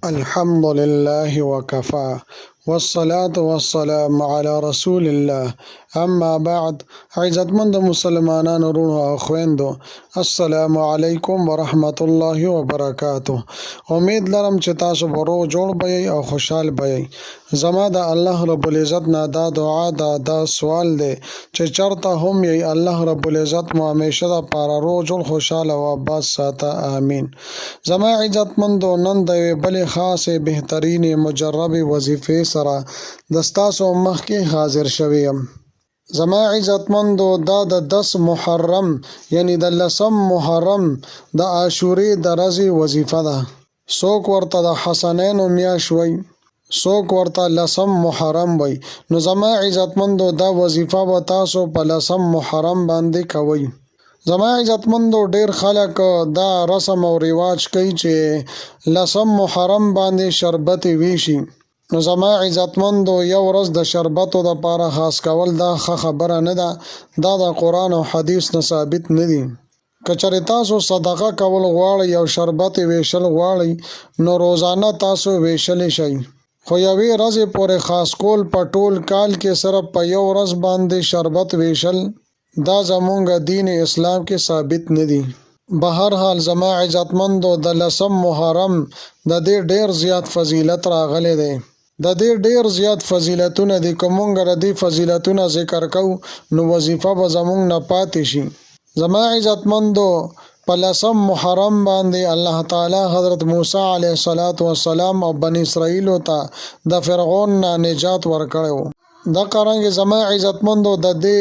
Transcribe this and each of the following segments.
الحمد لله وکفا والصلاة والسلام علی رسول الله اما بعد. عزتمند مسلمانانو، وروڼو او خويندو، السلام علیکم ورحمت الله وبرکاته. امید لرم چې تاسو به روغ جوړ به یئ او خوشحال به یئ. زما د الله رب العزت نه دا دعا ده، دا سوال دی چې چرته هم یئ، الله رب العزت مو همیشه د پاره روغ جوړ، خوشحال او آباد ساته، آمین. زما عزتمندو، نن د یوې بلې خاصې، بهترینې، مجربې وظیفې سره د ستاسو مخکې حاضر شوی یم. زما عزتمندو، دا د 10 محرم، یعنی د لسم محرم، د عاشورې د ورځې وظیفه ده. څوک ورته د حسنینو میاشت وایي، څوک ورته لسم محرم وایي. نو زما عزتمندو، دا وظیفه به تاسو په لسم محرم باندې کوئ. زما عزتمندو، ډیر خلک دا رسم او رواج کوي چې لسم محرم باندې شربت ویشي. نو زما عزتمندو، یو ورځ د شربتو د پاره خاص کول دا ښه خبره نه ده، دا د قرآن او حدیث نه ثابت نه دي. که چېرې تاسو صدقه کول غواړئ او شربت ویشل غواړئ، نو روزانه تاسو ویشلی شئ، خو یوې ورځې پورې خاص کول، په ټول کال کې صرف په یو ورځ باندې شربت ویشل، دا زمونږ دین اسلام کې ثابت نه دي. بهرحال زما عزتمندو، د لسم محرم د دې ډیر زیات فضیلت راغلی دی، د دې ډیر زیات فضیلتونه دي. که مونږ د دې فضیلتونه ذکر کوو، نو وظیفه به زمونږ نه پاتې شي. زما عزتمندو، په لسم محرم باندې الله تعالی حضرت موسی علیه الصلاة والسلام او بنی اسرائیل ته د فرعون نه نجات ورکړی وو. دغه رنګ زما عزتمندو، د دې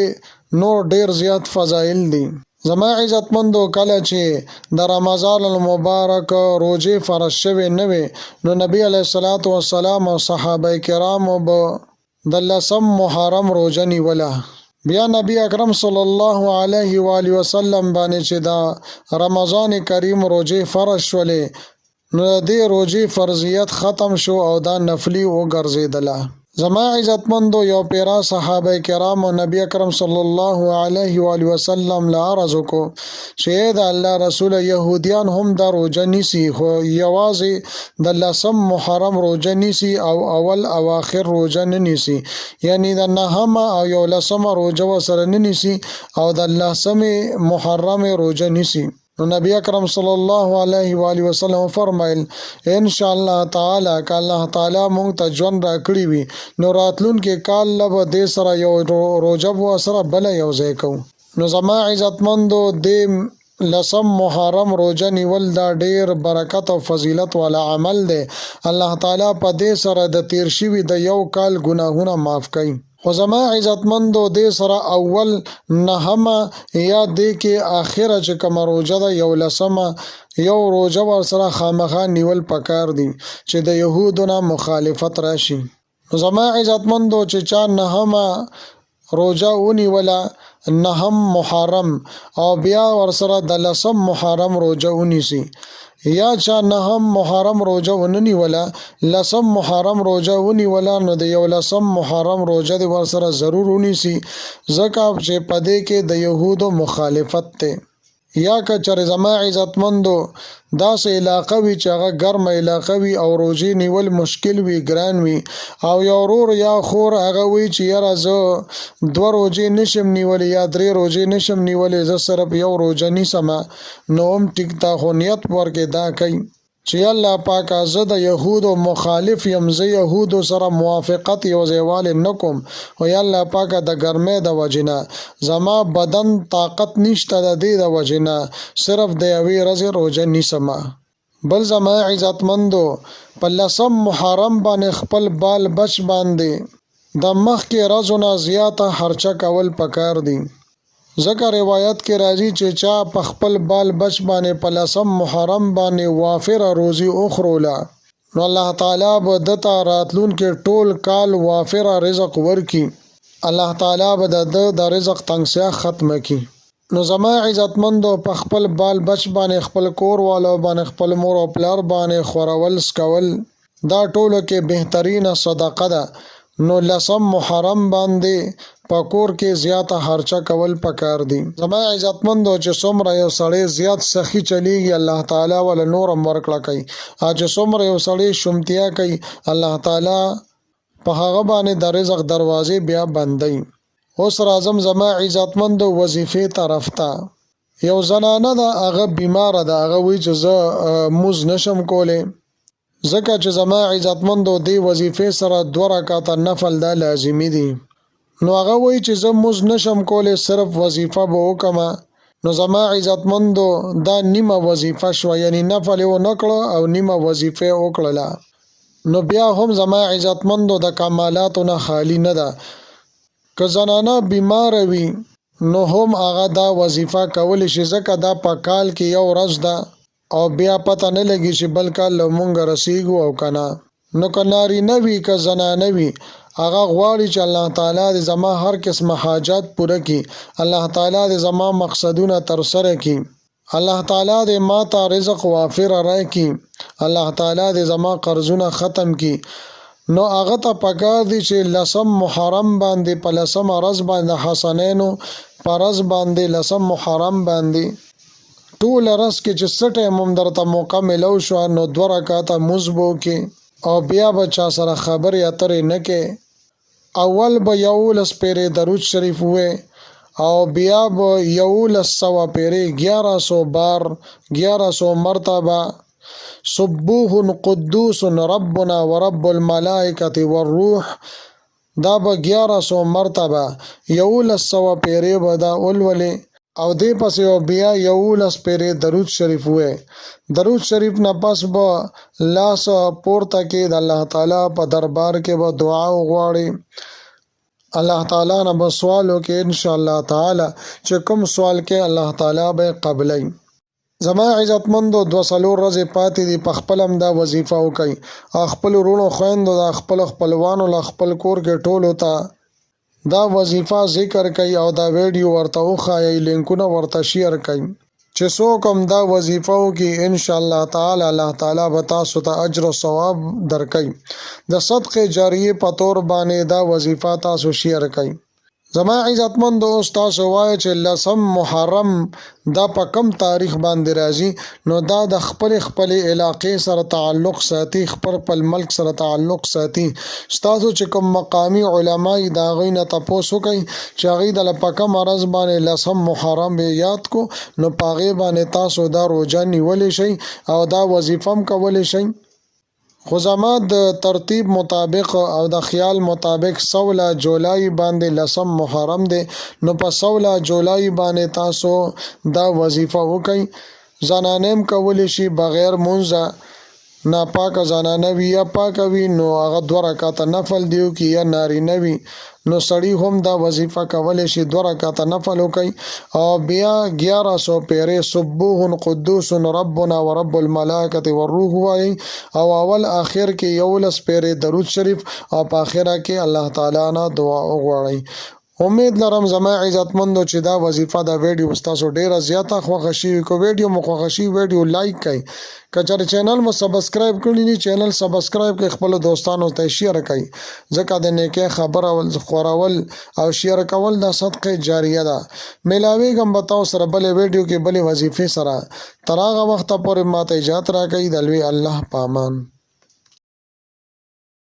نور ډیر زیات فضایل دي. زما عزتمندو، کله چې د رمضان المبارک روزې فرض شوې نه وې، نو نبی علیه الصلاة والسلام او صحابه کرامو به د لسم محرم روزه نیوله. بیا نبی اکرم صلی الله علیه و آله وسلم باندې چې د رمضان کریم روزې فرض شولې، نو د دې روزې فرضیت ختم شو او دا نفلی وګرځېدله. زما عزتمندو، یو پیرا صحابه کرامو نبی اکرم صلی الله علیه و آله وسلم له عرض وکړو چې ای د الله رسول، یهودیان هم دا روزه نیسي، خو یوازې د لسم محرم روزه نیسي او اول او آخر روزه نه نیسي، یعنی د نهمه او یو لسمه روزه ورسره نه نیسي او د لسمې محرم روزه نیسي. نو نبی اکرم صلی الله علیه و آله وسلم فرمایل، ان شاء الله تعالی که الله تعالی مونږ ته ژوند راکړي وي، نو راتلونکي کال له به دې سره یو روزه به سره بله یو ځای کوو. نو زما عزتمندو، دې لسم محرم روزه نیول دا ډیر برکت او فضیلت والا عمل دی. الله تعالی په دې سره د تیر شوي د یو کال ګناهونه معاف کوي. خو زما عزتمندو، دې سره اول نهمه یا دې کې اخره چې کومه روزه ده، یو لسمه، یو روزه ورسره خامخا نیول پکار دي چې د یهودو نه مخالفت راشي. نو زما عزتمندو، چې چا نهمه روزه ونیوله، نهم محرم، او بیا ورسره د لسم محرم روزه ونیسي، یا چا نهم محرم روزه ونه نیوله، لسم محرم روزه ونیوله، نو د یو لسم محرم روزه دې ورسره ضرور ونیسي، ځکه چې په دې کې د یهودو مخالفت دی. یا که چېرې زما عزتمندو داسې علاقه وي چې هغه ګرمه علاقه وي او روزې نیول مشکل وي، ګران وي، او یو ورور یا خور هغه وي چې یاره، زه دوه روزې نشم نیولی یا درې روزې نشم نیولی، زه صرف یو روزه نیسم، نو هم ټیک ده، خو نیت ورکې دا کوي چې الله پاکه، زه د یهودو مخالف یم، زه یهودو سره موافقت یو ځایوالی نه کوم، خو یا الله پاکه، د ګرمۍ د وجې نه زما بدن طاقت نشته، د دې د وجې نه صرف د یوې ورځې روژه نیسم. بل زما عزتمندو، په لسم محرم باندې خپل بال بچ باندې د مخکې ورځو نه زیاته خرچه کول پکار دي، ځکه روایت کې راځي چې چا په خپل بال بچ باندې په لسم محرم باندې وافره روزي وخوروله، نو الله تعالی به ده ته راتلونکي ټول کال وافره رزق ورکي، الله تعالی به د ده د رزق تنګسیا ختمه کړي. نو زما عزتمندو، په خپل بال بچ باندې، خپل کور والو باندې، خپل مور او پلار باندې خورول سکول دا ټولو کې بهترینه صدقه ده. نو لسم محرم باندې په کور کې زیاته خرچه کول پکار دي. زما عزتمندو چې څومره یو سړی زیات سخي چلیږي الله تعالی وله نور هم ورکړه کوي، او چې څومره یو سړی شومتیا کوي الله تعالی په هغه باندې د رزق دروازې بیا بندوي. اوس راځم زما عزتمندو وظیفې طرف ته. یو زنانه ده، هغه بیماره ده، هغه وایي چې زه موز نشم کولی، ځکه چې زما عزتمندو دې وظیفې سره 2 رکعته نفل دا لازمي دي. نو هغه وایي چې زه موز نشم کولی، صرف وظیفه به وکړم. نو زما عزتمندو دا نیمه وظیفه شوه، یعنی نفل یې ونه کړه او نیمه وظیفه یې وکړله. نو بیا هم زما عزتمندو د کمالاتو نه خالی نه ده. که زنانه بیماره وي نو هم هغه دا وظیفه کولی شي، ځکه دا په کال کې یو ورځ ده او بیا پته نه لګي چې بل کال له مونږ رسیږو او که نه. نو که نارینه وي که زنانه وي، هغه غواړي چې الله تعالی دې زما هر قسمه حاجات پوره کړي، الله تعالی دې زما مقصدونه ترسره کړي، الله تعالی دې ما ته رزق وافر راکړي، الله تعالی دې زما قرضونه ختم کړي. نو هغه ته پکار دي چې لسم محرم باندې، په لسم ورځ باندې، حسنینو په ورځ باندې، لسم محرم باندې ټوله ورځ کې چې څه ټایم هم درته موقع میلاو شوه نو 2 رکعته لمونځ به وکړې او بیا به چا سره خبرې اترې نه کوې. اول به 11 پیرې درود شریف ووایې او بیا به 1100 پیرې، 1100 بار، 1100 مرتبه سبوح قدوس ربنا ورب الملائکة والروح، دا به 1100 مرتبه 1100 پیرې به دا ولولې. او دې پسې به بیا 11 پیرې درود شریف ووایې. درود شریف نه پس به لاس پورته کې د الله تعالی په دربار کې به دعا وغواړي، الله تعالی نه به سوال وکړي، ان شاء الله تعالی چې کوم سوال کې الله تعالی به قبلوي. زما عزتمندو 2-4 ورځې پاتې دي، په خپل هم دا وظیفه وکړئ او خپل وروڼو خویندو دا خپل خپلوانو له خپل کور کې ټولو ته دا وظیفه ذکر کړئ او دا ویډیو ورته وښایئ، لینکونه ورته شیر کړئ چې څوک هم دا وظیفه وکړي ان شاء الله تعالی الله تعالی به تاسو ته اجر او ثواب درکړي. د صدقې جاریې په تور باندې دا وظیفه تاسو شیر کړئ. زما عزتمند اوس تاسو وایئ چې لسم محرم دا په کم تاریخ باندې راځي، نو دا د خپلې خپلې علاقې سره تعلق ساتي، خپل خپل ملک سره تعلق ساتي. ستاسو چې کوم مقامي علما یي د هغوی نه تپوس وکړئ چې هغوی دله په کومه ورځ باندې لسم محرم یې یاد کړو، نو په هغې باندې تاسو دا روژه نیولی شئ او دا وظیفه هم کولی شئ. خو زما د ترتیب مطابق او د خیال مطابق 16 جولای باندې لسم محرم دی، نو په 16 جولای باندې تاسو دا وظیفه وکئ. زنانه هم کولی شي بغیر مونځه، ناپاکه زنانه وي یا پاکه وي نو هغه 2 رکعته نفل دی وکړي، یا نارینه وي نو سړی هم دا وظیفه کولی شي 2 رکعته نفل وکړي او بیا 1100 پیرې سبوح قدوس ربنا ورب الملائکة والروح وایي او اول آخر کې 11 پیرې درود شریف او په آخره کې الله تعالی نه دعا وغواړئ. امید لرم زما عزتمندو چې دا وظیفه دا ویډیو ستاسو ډیره زیاته خوښه شي. که ویډیو مو خوښه شي ویډیو لایک کړئ، که چېرې چینل مو سبسکرایب کړی نه چینل سبسکرایب کړئ، خپلو دوستانو ته شیر کړئ، ځکه د نیکۍ خبره خورول او شیر کول دا صدقه جاریه ده. میلاویږم به تاسو سره بلې ویډیو کې بلې وظیفې سره. تر هغه وخته پورې ماته اجازه راکړئ. د لوی الله په امان.